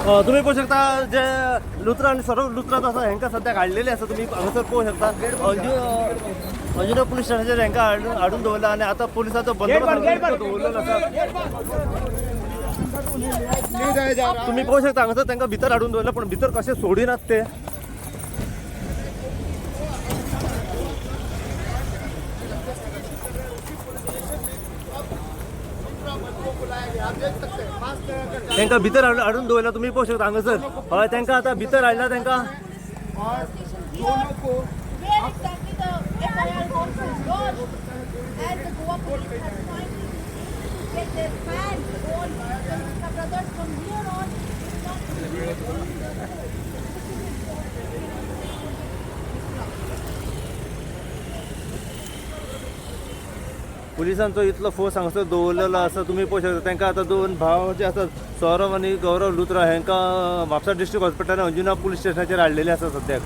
तुम्ही पळोवंक शकता जे लुत्रा आनी सौरव लुत्रा जो आसा हेंकां सद्याक हाडलेले आसा. तुमी हांगासर पळोवंक शकता अंजुना पुलीस स्टेशनाचेर हेंकां हाडून दवरला आनी आतां पुलिसाचो बंदोबस्त दवरलेलो आसा. तुम्ही पळोवंक शकता हांगासर तांकां भितर हाडून दवरला, पूण भितर कशें सोडिनात ते. तांकां भितर हाडून दवरला. तुमी पळोवंक शकता हांगासर. हय, तांकां आतां भितर हाडला तांकां. Where exactly the FIR was lodged, as the Goa police has finally been able to get their hands on the Luthra brothers. From here on, they will not be only the court. पुलिसांचो इतलो force हांगासर दवरलेलो आसा. तुमी पळोवंक शकता तांकां आतां दोन भाव जे आसात सौरव आनी गौरव लुत्रा हेंकां म्हापसा डिस्ट्रिक्ट हॉस्पिटलान अंजुना पुलीस स्टेशनाचेर हाडलेले आसा सद्याक.